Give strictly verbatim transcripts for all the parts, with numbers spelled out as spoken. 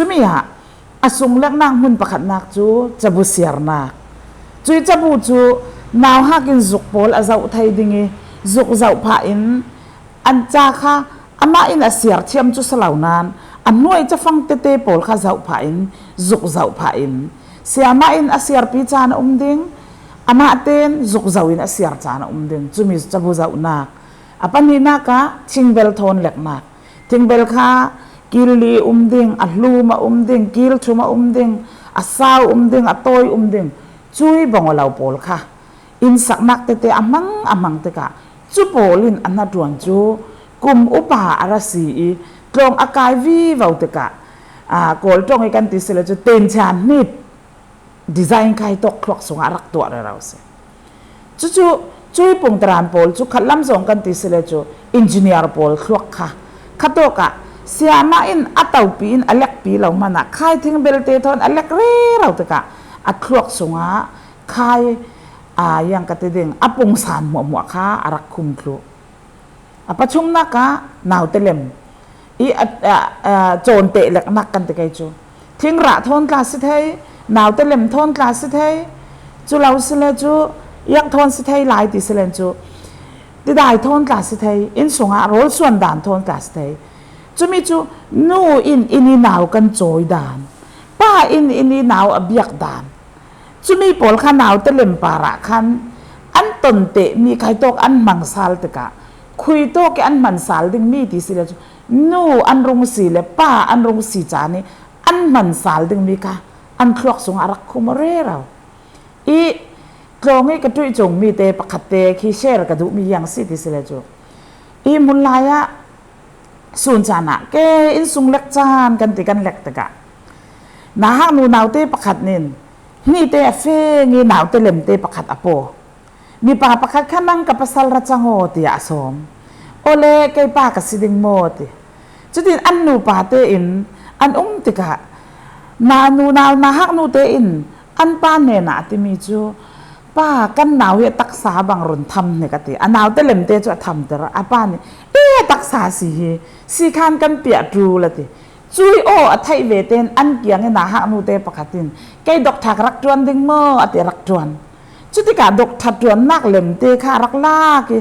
Cumi ah a sungleknak hmun pakhatnak cu cabu siarnak. Cui cabu cu nauhak in zuk pawl a zoh thei ding i zuk zoh phah in an ca kha amah in a siar thiam cu si lo nain a hnuai cafang tete pawl kha zoh phah in zuk zoh phah in siamah in a siarpi caan a um ding, amah ten zuk zoh in a siar caan a um ding. Cumi cabu zohnak. A pahnihnak ah thingbel thawn leknak. Thingbel kha kil li um ding, a hlum a um ding, kil thum a um ding, a sau um ding, a tawi um ding, cui bang aw lo pawl kha innsaknak tete a hmang a hmang tikah cu pawl in a hnaṭuan cu kum upa a ra si i tlawng a kai vivo tikah, aa, Kawl ṭong i kan ti si le cu tenchan hnit design kha hi tawk thluak sungah a rak tuah rero a si. Cucu cui pungtaran pawl cu khatlam zong kan ti si le cu engineer pawl thluak kha khatawk ah siamah in a topi in a lekpi lo hmanah khai thingbelte thawn a lek rero tikah a thluak sungah khai, aa, yang ka ti ding, a pungsan hmuahhmuah kha a rak khum thluh. A pathumnak ah naute lem i a, a, a, cawn tehleknak kan ti kei cu. Thingrah thawn tla si thei, naute lem thawn tla si thei, cu lo si le cu, iang thawn si thei lai ti si len cu, tidai thawn tla si thei, inn sungah rawl suan dan thawn tla si thei. Cumi cu nu in inn i nau kan cawi dan, pa in inn i nau a biak dan, cumi pawl kha naute lem parah khan an ton tehmi khai tawk an hmang sal tikah, khui tawk i an hman sal dingmi ti si le cu, nu an rung si le pa an rung si caan i an hman sal dingmi kha an thluak sungah a rak khum aw rero. I tlawng i ka ṭuih cungmi te pakhat te khi share ka duhmi yang si ti si le cu, i hmun lai ah sun caan ah ke inn sung lek caan kan ti kan lek tikah, nauhak nu naute pakhat nin hnite a feng i naute lemte pakhat a paw. Mipa pakhat kha nang ka pasal ra cang aw tiah a sawm. Awle kei pa ka si ding maw ti. Cutin an nupa tein an um tikah, nau nu nau nauhak nute in an pa hnenah a timi cu, pa, kan nau hi a taksa bang run tham hnik a ti. A naute lemte cu a thamter. A pa nih, e, a taksa si hi, si khan kan piah ṭul a ti. Cui aw a theih ve tein an kiang i nauhak nute pakhat in, kei doctor ka rak ṭuan ding maw a ti, rak ṭuan. Cutikah doctor ṭuannak lemte kha a rak lak i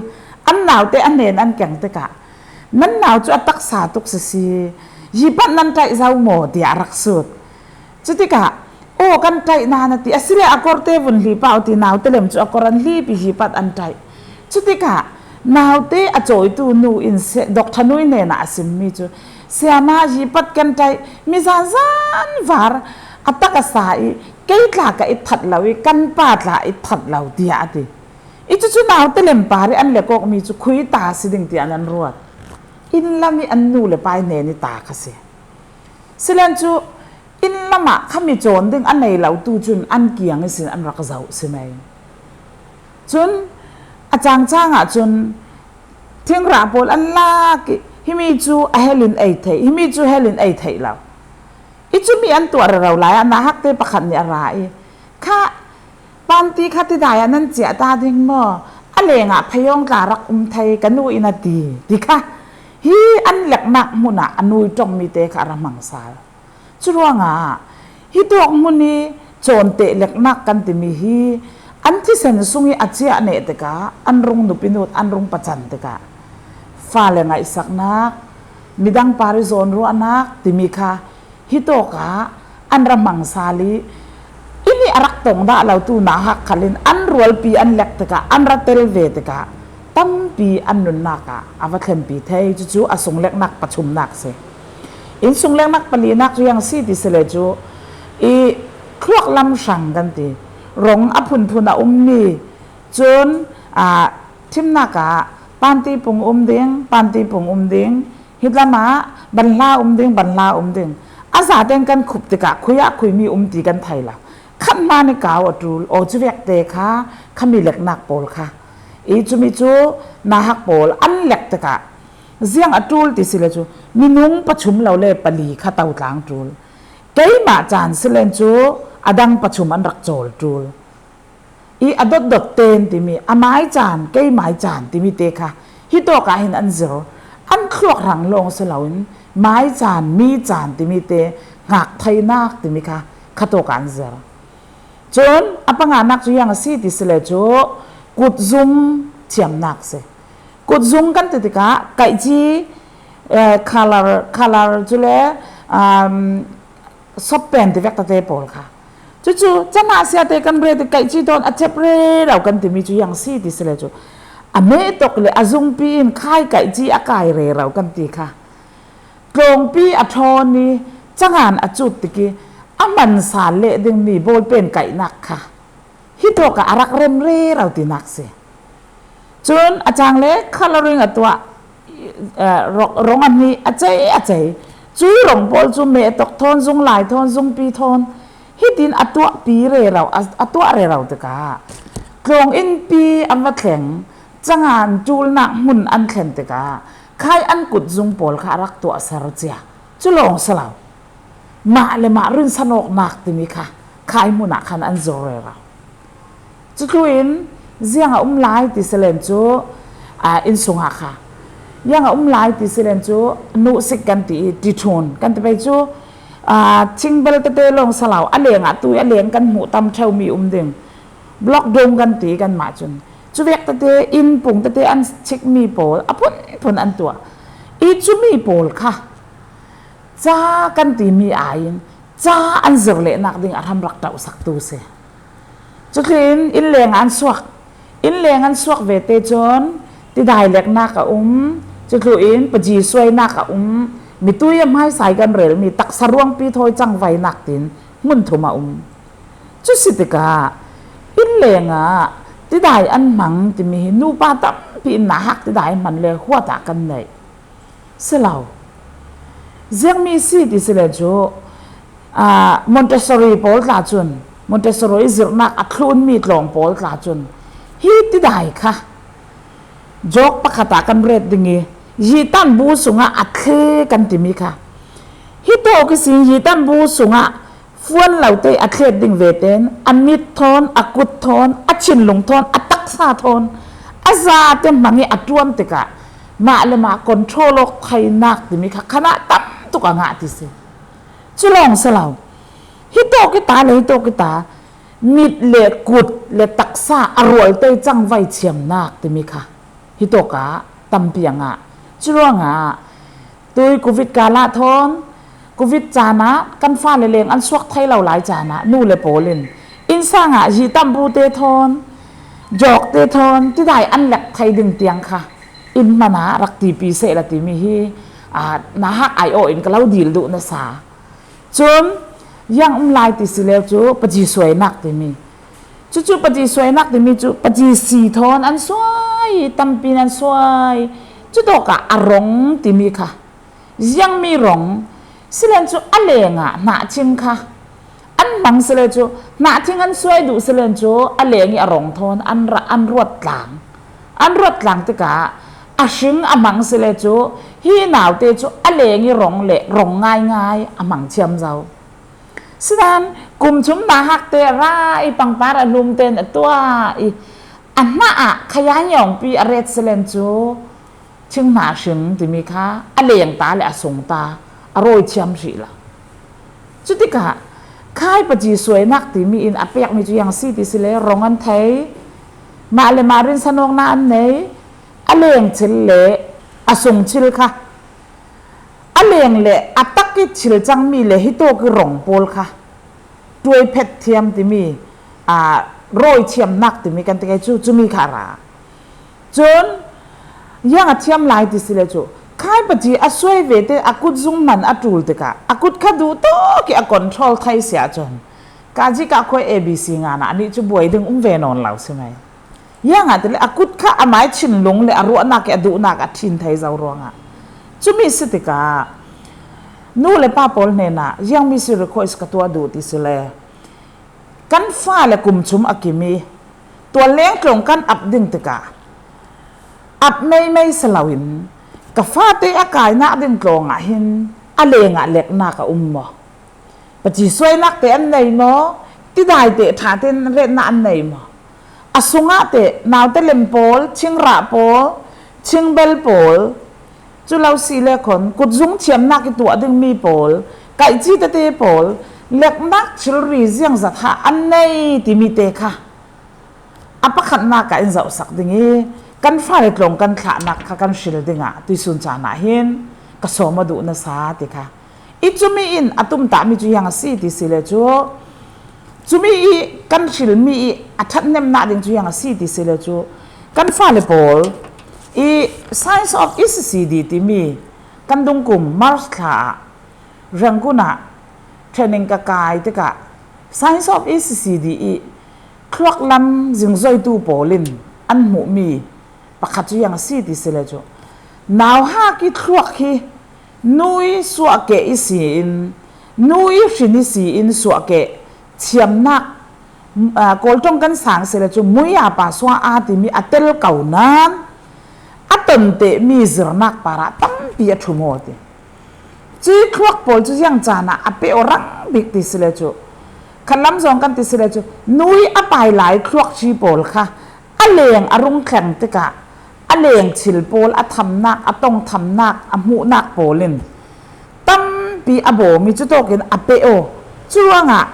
an naute a hnen an keng tikah, nan nau cu a taksa tuk sisi, hi pat nan ṭaih zo maw tiah a rak sut. Cutikah, aw, kan ṭaih nan a ti, asile a korte vun hli pah u ti, naute lem cu a kor an hlipi hi pat an ṭaih. Cutikah naute a cawitu nu in se-, doctor nu in hnenah a simmi cu, siama, hi pat kan ṭaih, mi zanzan var a tak a sa i kei tla ka it that lo i kan pa tla it that lo tiah a ti. I cucu naute lem par i an lek awkmi cu khui ta si ding tiah an, an ruat. Inn lam i an nu le pa i hnen i ta kha si. Silen cu inn lamah khami cawn ding a nei lo tu cun an kiang ihsin an rak zoh si mai. Cun a cangcang ah cun thingrah pawl an lak i, himi cu a hel in ei theih, himi cu hel in ei theih lo. I cumi an tuah rero lai ah nauhakte pakhat nih a ra i, kha, panti kha tidai ah nan ciah ta ding maw? A lengah phayawng tla rak um thei, ka nu in a ti, ti kha. Hi an leknak hmun ah a nu i ṭongmi te kha a ra hmang sal. Curuangah hi tawk hmun i cawn tehleknak kan timi hi an thisen sung i a ciah neh tikah an rung nupinut, an rung pacan tikah fale ngaihsaknak, midang par i zawnruahnak timi kha hi tawkah an ra hmang sal i, inn i a rak tong dah lo tu nauhak khal in an rualpi an lek tikah, an ra tel ve tikah tampi an nunnak ah a va thlenpi thei. Cucu a sungleknak pathumnak si. Inn sungleknak palinak cu yang si ti si le cu, i thluak lam hrang kan ti. Rong a phunphun a ummi, cun, aa, thimnak ah panti pung um ding, panti pung um ding, hi lam ah banhla um ding, banhla um ding. A zaten kan khup tikah khui ah khuimi um ti kan thei lo. Khat hma nih kau a ṭul, aw, cu vekte kha khami leknak pawl kha. I cumi cu nauhak pawl an lek tikah ziang a ṭul ti si le cu, minung pathum lo le pali kha totlang ṭul. Keimah caan si len cu a dang pathum an rak cawl ṭul. I a dotdot ten timi, a mai caan, kei mai caan timi te kha hi tawkah hin an zir. An thluak hrang lawng si loin mai caan, mi caan timi te ngak theinak timi kha khatawk ah an zir. Cun a panganak cu ziang a si ti si le cu kutzung thiamnak si. Kutzung kan ti tikah kaihci, eh, color, color cu le, um, soppen ti vek tete pawl kha. Cucu cahna siate kan ret i kaihci tawn a cep rero kan timi cu ziang si ti si le cu a mehtok le a zungpi in khai kaihci a kai rero kan ti kha. Tlawngpi a ṭhawn i cangan a cut tik i a hman sal leh dingmi ballpen kaihnak kha hitawk ah a rak rem rero tinak si. Cun a cang le colouring a tuah, eh, rawng, rawng a hnih a cei a cei. Cui rawng pawl cu mehtok thawn, zunglai thawn, zungpi thawn hitin a tuahpi rero, a, a tuah rero tikah tlawng innpi an va thleng, cangan ṭulnak hmun an thlen tikah khai an kutzung pawl kha a rak tuah ser cia. Cu lawng si lo. Mah le mah rinsanawknak timi kha khai hmun ah khan an zor rero. Cutluk in ziang a um lai ti si len cu, aa, inn sungah kha ziang a um lai ti si len cu nuhsik kan ti i ṭiṭhun kan ti pei cu, aa, thingbel tete lawng si lo, a leng ah tui a leng kan hmuh tam ṭheumi um ding. Block dome kan ti kanmah cun cuvek tete inn pung tete an chikmi pawl a phunphun an tuah i cumi pawl kha ca kan timi aiin ca an zir lehnak ding a hramrak ṭauhsaktu si. Cutlin inn leng an suak, inn leng an suak ve te cun tidai leknak a um, cutlu in paji suainak a um, mitui a hmaisai kan relmi taksa ruangpi thawi cangvainak tin hmun thum a um. Cu si tikah inn lengah tidai an hmang timi hi nupa tampi in nauhak tidai hman le huat ah kan neih. Si lo. Ziangmi si ti si len cu, aa, Montessori pawl tla cun, Montessori zirhnak a thlunmi tlawng pawl tla cun hi tidai kha jawk pakhat ah kan ret ding i, yitan bu sungah a thli kan timi kha. Hi tawk ihsin yitan bu sungah fuan lo te a thlet ding ve tein a mit thawn, a kut thawn, a thinlung thawn, a taksa thawn, a zate hmang i a ṭuan tikah mah le mah control awk theinak timi kha khanah tam tuk a ngah ti si. Cu lawng si lo. Hi tawk i ta le hi tawk i ta mit le kut le taksa a rual te cangvai thiamnak timi kha hi tawk ah tampi a ngah. Cu ruangah tui covid kal ah thawn, covid caan ah kan fale leng an suak thei lo lai caan ah nu le pawl in innsang ah yitan bu te thawn, jawk te thawn tidai an lek thei ding tiang kha inn hmanh ah rak tipi seh la timi hi, aa, nauhak aiawh in ka lo dil duh nasa. Cun ziang um lai ti si leu cu paji suainak timi. Cucu paji suainak timi cu paji si thawn an suai, tampi in an suai. Cu tawk ah a rong timi kha ziangmi rong si len cu a leng ah hnahthing kha an hmang si le cu, hnahthing an suai duh si len cu a leng i a rong thawn an ra-, an ruat tlang. An ruat tlang tikah a hring a hmang si le cu hi naute cu a leng i rong le rong ngaingai a hmang thiam zo. Sinan kumchum nauhak te a ra i pangpar a hlum tein a tuah i a hnah ah khayain yawngpi a ret si len cu thinghnah hring timi kha a leng ta le a sung ta a rawi thiam hrih lo. Cutikah khai paji suainak timi in a pekmi cu ziang si ti si le rong an thei, mah le mah rinsanawknak an nei, a leng thil le a sung thil kha a leng le a tak i thil cangmi le hi tawk i rong pawl kha ṭuai phet thiam timi, aa, rawi thiamnak timi kan ti kai cu, cumi kha a ra. Cun ziang a thiam lai ti si le cu, khai paji a suai ve te a kut zung hman a ṭul tikah a kut kha duh tawk i a control thei si ahcun, ka jika khuai A B C ngan ah anih cu buai ding um ve nawn lo si mai. Ziangahtile a kut kha amai thinlung le a ruahnak i a duhnak a ṭhin thei zo ruangah. Cumi si tikah nu le pa pawl hnenah ziangmi si request ka tuah duh ti si le, kan fale kumchum a kim i tualleng tlawng kan ap ding tikah ap meimei si loin ka fate a kainak ding tlawng ah hin a leng ah leknak a um maw? Paci suainak te an nei maw? Tidai te ṭha tein retnak an nei maw? A sungah te naute lem pawl, thingrah pawl, thingbel pawl, cu lo si le khon kutzung thiamnak i tuah dingmi pawl, Kaihci tete pawl leknak thilri ziangzat ha an nei timi te kha a pakhatnak ah in zohsak ding i, kan fale tlawng kan thlahnak kha kan hril dingah tuisun caan ah hin ka sawm a duh nasa ti kha. I cumi in a tumtahmi cu ziang a si ti si le cu, cumi i kan hrilmi i a ṭhathnemnak ding cu ziang a si ti si le cu, kan fale pawl i Science of E C C D timi kan dungkum March thla ah Rangoon ah training ka kai tikah Science of E C C D i thluak lam zingzoitu pawl in an hmuhmi pakhat cu ziang a si ti si le cu, nauhak i thluak hi nui suahkeh i si in, nui hrin i si in suahkeh thiamnak, aa, Kawl ṭong kan sang si le cu, muiapa sua aa timi a tel ko nan a tontehmi zirnak parah tampi a ṭhum aw ti. Cui thluak pawl cu ziang caan ah a pe aw rang bik ti si le cu, khatlam zong kan ti si le cu, nui a pai lai thluak ci pawl kha a leng a rung thleng tikah a leng thil pawl, a thamnak, a tong thamnak, a hmuhnak pawl in tampi a bawm i cutawk in a pe aw. Curuangah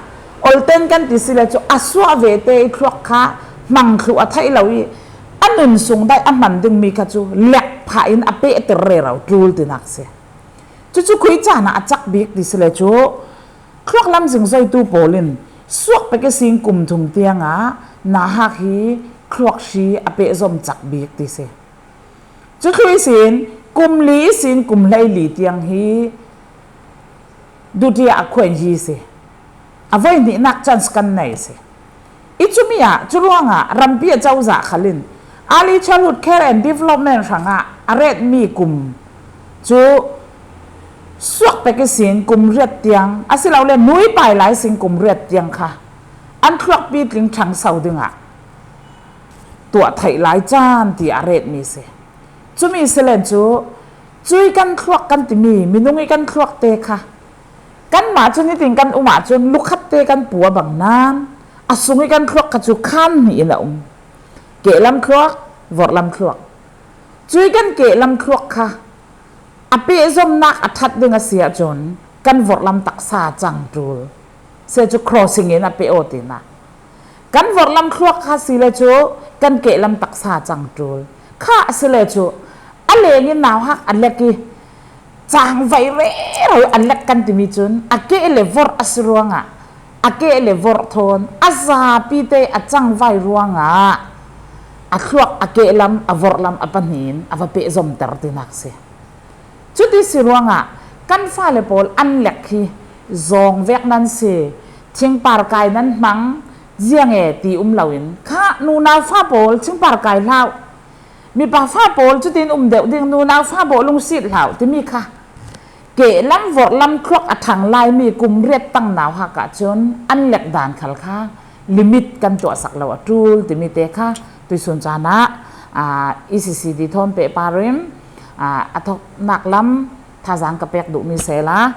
olten kan ti si le cu, a suah vete i thluak kha hmang thluh a theih lo i a nun sung daih a hman dingmi kha cu lek phah in a pehter rero ṭul tinak si. Cucu khui caan ah a cak bik ti si le cu, thluak lam zingzoitu pawl in suak pek i sin kum thum tiangah nauhak hi thluak hri a pehzom cak bik ti si. Cu thlu i sin kum li i sin kum hleili tiang hi dutia a khuain hi si. A voi hnihnak chance kan nei si. I cumi ah, cu ruangah rampi a cozah khal in Early Childhood Care and Development hrangah a retmi kum cu suak pek i sin kum riat tiang, asilole nui pai lai sin kum riat tiang kha an thluak pitling ṭhangso dingah tuah theih lai caan ti a retmi si. Cumi si len cu, cui kan thluak kan timi minung i kan thluak te kha kanmah cu nitin kan um ahcun lukhatte kan pua bang nan a sung i kan thluak kha cu khan hnih in a um. Kehlam thluak, vorhlam thluak. Cui kan kehlam thluak kha a pehzomnak a ṭhat ding a si ahcun kan vorhlam taksa cang ṭul. Si cu crossing in a pe aw tinak. Kan vorhlam thluak kha si le cu kan kehlam taksa cang ṭul. Kha a si le cu a leng in nauhak a lek i cangvai rero i a lek kan timi cun a keh le vorh a si ruangah a keh le vorh thawn a zapi te a cangvai ruangah a thluak a kehlam a vorhlam a pahnih in a va pehzomter tinak si. Cuti si ruangah kan fale pawl an lek hi zawng vek nan si, thingpar kai nan hmang ziang e ti um loin kha nunau fa pawl thingpar kai hlah uh, mipa fa pawl cutin um deuh ding, nunau fa pawl lungsit hlah uh timi kha kehlam vorhlam thluak a ṭhang laimi kum riat tang nauhak ahcun an lek dan khal kha limit kan tuahsak lo a ṭul timi te kha tuisun caan ah, aa, E C C D thawn pehpar in, aa, a thawknak lam thazaang ka pek duhmi sela,